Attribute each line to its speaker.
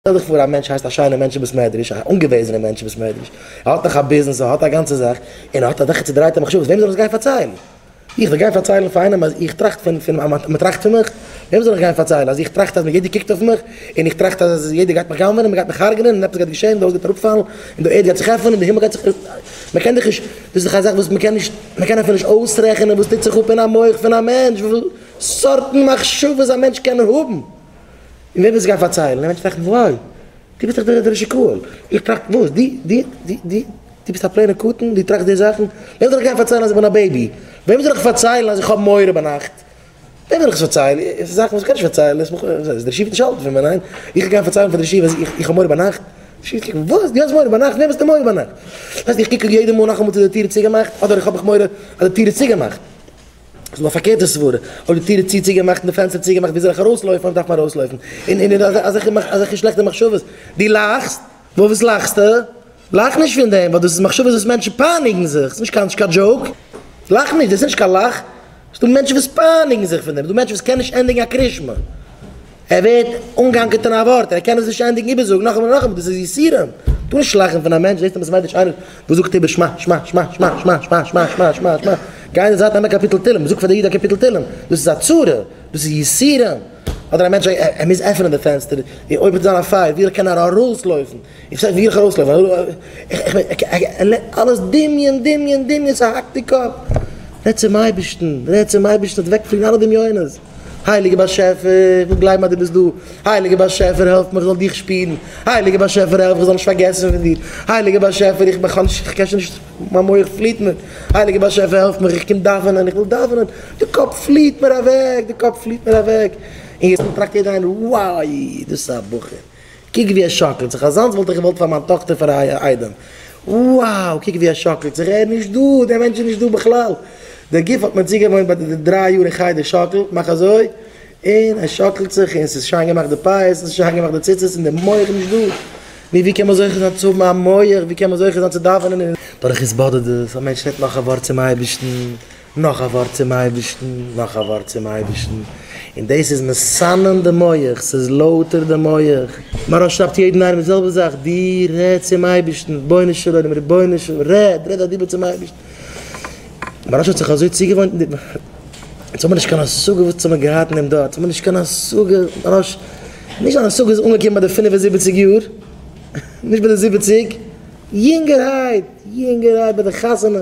Speaker 1: שטעל דיך פאר א מענטש הייסט א שיינער מענטש אין בית מדרש, א אנגעוועזענער מענטש אין בית מדרש, ער האט נאך א ביזנעס, ער האט א גאנצע זאך, און ער האט אזעלכע צודרייטע מחשבות, וועם זאל איך עס גיין פארציילן? איך זאל גיין פארציילן פאר איינעם אז איך טראכט פון פון מען טראכט פון מיך? וועם זאל איך גיין פארציילן אז איך טראכט אז יעדער קוקט אויף מיך, און איך טראכט אז יעדער גייט מיך גנב'ענען, מען גייט מיך הרג'נען, און עפעס גייט געשען, די הויז גייט אראפפאלן, און די ערד גייט זיך עפענען, און די הימל גייט זיך, מען קען דאך נישט, דאס איז דאך א זאך וואס מען קען נישט, מען קען אפילו נישט אויסרעכענען וואס טוט זיך אפ אין א מח פון א מענטש, וויפיל סארטן מחשבות א מענטש קען האבן. און ווער וועסט גיין פארציילן? און מענטשן טראכטן, וואוי, דו ביסט דאך דער ראש הקהל. איך טראכט, וואס? דו? דו? דו? דו? דו ביסט א plain ער קטן? דו טראכסט די זאכן? וועם זאל איך גיין פארציילן אז איך בין א baby? וועם זאל איך פארציילן אז איך האב מורא ביינאכט? וועם זאל איך עס פארציילן? עס איז זאכן וואס איך קען נישט פארציילן. דער ישיבה וועט נישט האלטן פון מיר, ניין? איך גיי גיין פארציילן פאר דער ישיבה אז איך האב מורא ביינאכט? דער ישיבה וועט קוקן, וואס? דו האסט מורא ביינאכט? וועם האסטו מורא ביינאכט? ווייסט, איך קוק יעדע מאל נאכאמאל צו די טיר איז צוגעמאכט, אדער איך האב איך מורא אז די טיר איז צוגעמאכט. ס'איז דא א פארקערטע סברה, אויב די טיר איז צו צוגעמאכט און די פענסטער צוגעמאכט ווי זאל איך ארויסלויפן אויב דארף מען ארויסלויפן? און און אזעלכע אזעלכע שלעכטע מחשבות, דו לאכסט? וואס לאכסטו? לאך נישט פון דעם ווייל דאס איז מחשבות וואס מענטשן פייניגן זיך, ס'איז נישט קיין נישט קיין joke, לאך נישט, דאס איז נישט קיין לאך, ס'איז דא מענטשן וואס פייניגן זיך פון דעם, ס'איז דא מענטשן וואס קענען נישט ענדיגן א קרישמע, ער ווערט אנגעהאנקערט אין א ווארט, ער קען עס נישט ענדיגן איבערזאגן נאכאמאל און נאכאמאל, דאס איז יסורים, טאר נישט לאכן פון א מענטש, זעסט אין בית מדרש איינער וואס זאגט איבער שמע שמע שמע שמע שמע שמע שמע שמע שמע שמע, גיי אין די זייט נעם א קאפיטל תהלים, זאג פאר די איד א קאפיטל תהלים, דאס איז א צרה, דאס איז יסורים, אדער א מענטש ער מוז עפענען די פענסטער, אויב וועט זיין א פייער ווי קען ער ארויסלויפן, איך זאג ווי איך ארויסלויפן, אלעס דמיון דמיון דמיון ס'האקט די קאפ, רעד צום אייבערשטן, רעד צום אייבערשטן וועט אוועקפליען אלע דמיונות. הייליגער באשעפער, איך וויל גלייבן אז דו ביסט דא, הייליגער באשעפער העלף מיך איך זאל דיך שפירן, הייליגער באשעפער העלף איך זאל נישט פארגעסן פון דיר, הייליגער באשעפער איך בין איך קען שוין נישט, מיין מח פליט מיר, הייליגער באשעפער העלף מיך איך קום דאווענען, איך וויל דאווענען, די קאפ פליט מיר אוועק, די קאפ פליט מיר אוועק, און יעצט טראכט יעדער איינער, וואי, דאס איז א בחור. קוק ווי ער שאקלט זיך, אזאנס וואלט איך געוואלט פאר מיין טאכטער פאר א איידעם, wow קוק ווי ער שאקלט זיך, ער איז נישט דא, דער מענטש איז נישט דא בכלל, דער גוף האט מען צוגעוואוינט ביי די דריי יאר אין חדר, שאקל, מאך אזוי, און ער שאקלט זיך, און ס'איז שיין געמאכט די פאות, און ס'איז שיין געמאכט די ציצית, און דער מח איז נישט דא, נו ווי קען מען זוכה זיין צו האבן א מח, ווי קען מען זוכה זיין צו דאווענען און. דורך התבודדות, א מענטש רעדט נאך א ווארט צום אייבערשטן, נאך א ווארט צום אייבערשטן, נאך א ווארט צום אייבערשטן, און דאס איז מסנן די מח, ס'איז לויטער די מח. מוהרא"ש שרייבט יעדן איינעם די זעלבע זאך, דו רעד צום אייבערשטן, רבונו של עולם, רבונו של עולם, רעד, רעד א דיבור צום אייבערשטן. מוהרא"ש האט זיך אזוי צוגעוואוינט אין די, אונז האבן נישט קיין השגה וואס האבן געהאט אין דעם דור, אונז האבן נישט קיין השגה, מוהרא"ש, נישט זיין השגה איז אנגעקומען ביי די 75 יאר, נישט ביי די 70, יונגערהייט, יונגערהייט ביי די חתונה.